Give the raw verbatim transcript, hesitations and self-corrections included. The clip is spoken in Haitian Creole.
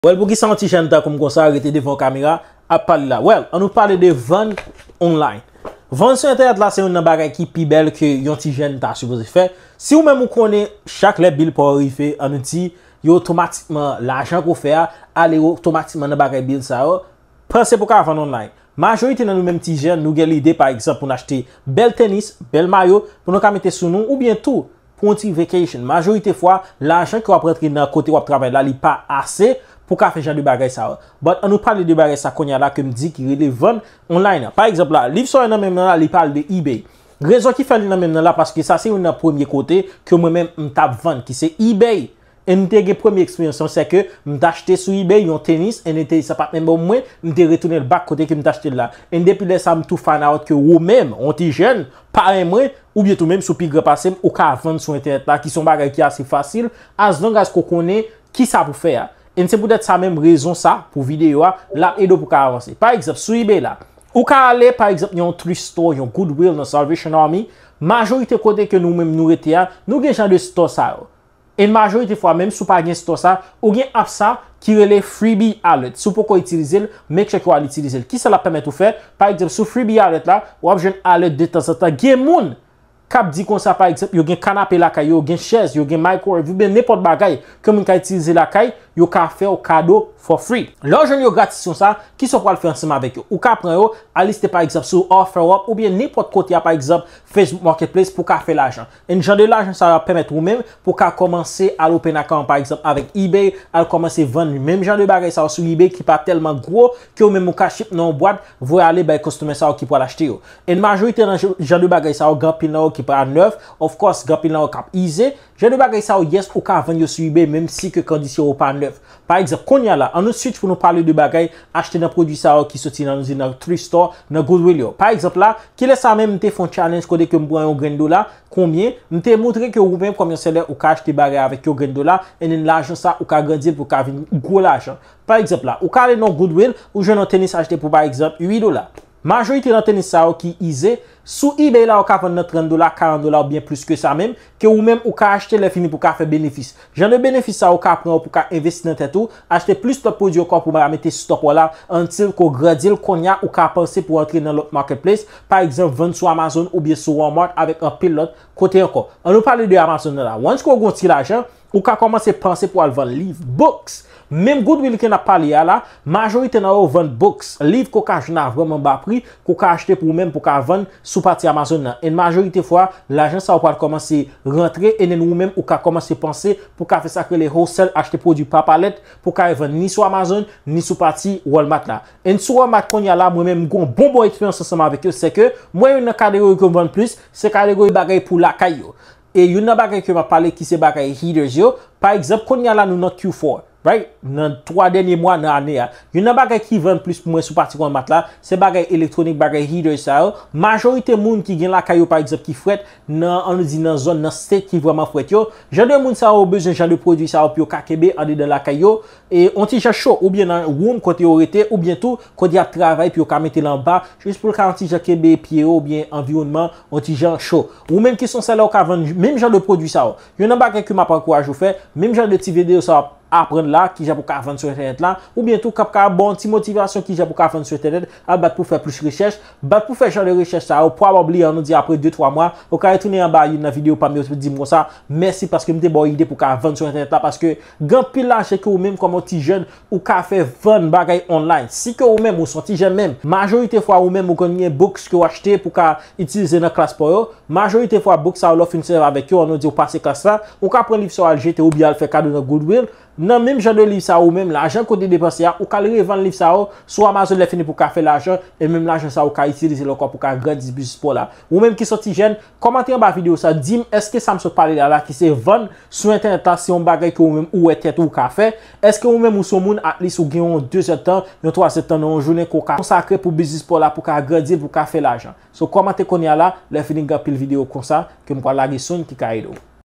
Well, poukisa yon ti jèn tankou m konsa rete devan yon kamera ap pale la? Well, ann nou pale de vann online. Vann sou entènèt la se youn nan bagay ki pi bèl ke yon ti jèn ta sipoze fè. Si ou menm ou konnen chak lè bil pa w rive, ann nou di, yo otomatikman lajan ke w fè a ale otomatikman nan bagay bil sa yo, panse pou ka vann online. Majorite nan nou menm ti jèn, nou gen lide pa egzanp pou n achte bèl tenis, bèl mayo pou nou ka mete sou nou oubyen tou pou yon ti vacation. Majorite fwa, lajan ke w ap rantre nan kote w ap travay la, li pa ase pou ka fè jan de bagay sa yo. But ann nou pale de bagay sa kounye a la ke m di ki rele vann online la. Pa egzanp la, liv sa w wè nan men m nan la, li pale de eBay. Rezon ki fè li nan men m nan la, paske sa se youn nan premye kote ke mwen menm m t ap vann, ki se eBay. E m te gen premye eksperyans lan, se ke m t achte sou eBay yon tenis, e tenis sa pa t menm bon mwen, m te retounen l back kote ke m t achte l la. E depi lè sa m tou find out ke ou menm, yon ti jèn, parèy mwen, oubyen tou menm si w pi gran pase m, ou ka vann sou entènèt la, ki se yon bagay ki ase fasil, as long as ke w konnen kisa pou fè a. E se poutèt sa menm rezon sa, pou videyo a, l ap ede w pou ka avanse. Pa egzanp, sou eBay la, ou ka ale, pa egzanp, yon thrift store, yon Goodwill, nan Salvation Army, majorite kote ke nou menm nou rete a, nou gen jan de store sa yo. E majorite fwa, menm si w pa gen store sa, ou gen app sa ki rele Freebie Alert. Si w poko itilize l, make sure ke w al itilize l. Kisa l ap pèmèt ou fè? Pa egzanp, sou Freebie Alert la, w ap jwenn alert detanzantan. Gen moun k ap di konsa, pa egzanp, yo gen kanape lakay yo, yo gen chèz, yo gen microwave, oubyen nenpòt bagay ke moun ka itilize lakay, yo ka fè w kado for free. Lè w jwenn yo gratis konsa, kisa w pral fè ansanm avèk yo? Ou ka pran yo, al liste pa egzanp sou OfferUp oubyen nenpòt kote a, pa egzanp, Facebook Marketplace pou ka fè lajan. E jan de lajan sa yo ap pèmèt ou menm pou ka kòmanse al open account, pa egzanp, avèk eBay, al kòmanse vann menm jan de bagay sa yo sou eBay ki pa tèlman gwo ke ou menm ou ka ship nan yon bwat, voye ale bay customer sa yo ki pral achte yo. E majorite nan jan de bagay sa yo, gen anpil nan yo ki pa nèf, of course, gen anpil nan yo k ap ize. Jan de bagay sa yo, yes, ou ka vann yo sou eBay, menm si ke kondisyon yo pa nèf. Pa egzanp, kounye a la, ann nou switch pou nou pale de bagay achte nan pwodui sa yo ki soti nan, nou di, nan thrift store, nan Goodwill yo. Pa egzanp la, kilè sa menm m te fè yon challenge kote ke m pran yon grenn dola, konbyen, m te montre ke ou menm kòm yon seller, ou ka achte bagay avèk yon grenn dola, and then lajan sa, ou ka grandi l pou ka vin gwo lajan. Pa egzanp la, ou ka ale nan Goodwill, ou jwenn yon tenis achte pou, pa egzanp, uit dola. Majorite nan tenis sa yo ki ize, sou eBay la, ou ka vann nan trant dola, karant dola oubyen plis ke sa menm, ke ou menm ou ka achte lè fini pou ka fè benefis. Jan de benefis sa ou ka pran pou ka envesti nan tèt ou, achte plis lòt pwodui ankò pou ka mete stock ou la, until ke w grandi l, kounye a ou ka panse pou antre nan lòt marketplace, pa egzanp, vann sou Amazon oubyen sou Walmart avèk anpil lòt kote ankò. Ann nou pale de Amazon nan la. Once ke w gen yon ti lajan, ou ka kòmanse panse pou al vann liv, books. Menm Goodwill ke n ap pale a la, majorite nan yo vann books, liv ke w ka jwenn a vrèman ba pri, ke w ka achte pou ou menm, pou w ka vann sou pati Amazon nan. E majorite fwa, lajan sa yo pral kòmanse rantre, e then ou menm ou ka kòmanse panse pou ka fè sa k rele wholesale, achte pwodui pa palèt, pou ka vann ni sou Amazon, ni sou pati Walmart la. E sou Walmart kounye a la, mwen menm m gen yon bon bon eksperyans ansanm avèk yo, se ke mwen youn nan kategori ke m vann plis, se kategori bagay pou lakay yo. E youn nan bagay ke m ap pale ki se bagay heaters yo. Pa egzanp, kounye a la nou nan Q four, right? Nan twa dènye mwa nan ane a. Youn nan bagay ki vann plis pou mwen sou pati Walmart la, se bagay elektwonik, bagay heaters sa yo. Majorite moun ki gen lakay yo, pa egzanp, ki frèt, nan, ann nou di, nan zòn, nan state ki vrèman frèt yo, jan de moun sa yo bezwen jan de pwodui sa yo pou yo ka kenbe andedan lakay yo, e yon ti jan cho, oubyen nan room kote yo rete, oubyen tou kote y ap travay pou yo ka mete l anba, jis pou l ka yon ti jan kenbe pye yo oubyen anviwònman yon ti jan cho. Ou menm ki se yon seller, ou ka vann menm jan de pwodui sa yo. Youn nan bagay ke m ap ankouraje w fè, menm jan de ti videyo sa w ap aprann la, kijan pou ka vann sou entènèt la, oubyen tou k ap ka ba w yon ti motivasyon kijan pou ka vann sou entènèt, al bat pou fè plis rechèch, bat pou fè jan de rechèch sa yo, probably, ann nou di apre de twa mwa, ou ka retounen anba youn nan videyo pa m yo pou di m konsa, mèsi paske m te ba w ide pou ka vann sou entènèt la, paske gen anpil lajan ke ou menm kòm yon ti jèn, ou ka fè vann bagay online. Si ke ou menm, ou se yon ti jèn menm, majorite fwa ou menm ou konn gen books ke w achte pou ka itilize nan klas pa w yo, majorite fwa books sa yo lè w fin sèvi avèk yo, ann nou di ou pase klas la, ou ka pran liv sa yo al jete oubyen al fè kado nan Goodwill, nan menm jan de liv sa yo ou menm, lajan ke w te depanse a, ou ka al revann liv sa yo sou Amazon lè fini pou ka fè lajan, e menm lajan sa yo ou ka itilize l ankò pou ka grandi biznis pa w la. Ou menm ki se yon ti jèn, kòmante anba videyo sa, di m èske sa m sot pale la la ki se vann sou entènèt la se yon bagay ke ou menm ou wè tèt ou ka fè? Èske ou menm ou se yon moun, at least ou gen yon de zèdtan, yon twa zèdtan nan yon jounen ke w ka konsakre pou biznis pa w la, pou ka grandi l, pou ka fè lajan? So kòmante kounye a la, lè fini gen anpil videyo konsa ke m pral lage soon ki ka ede w.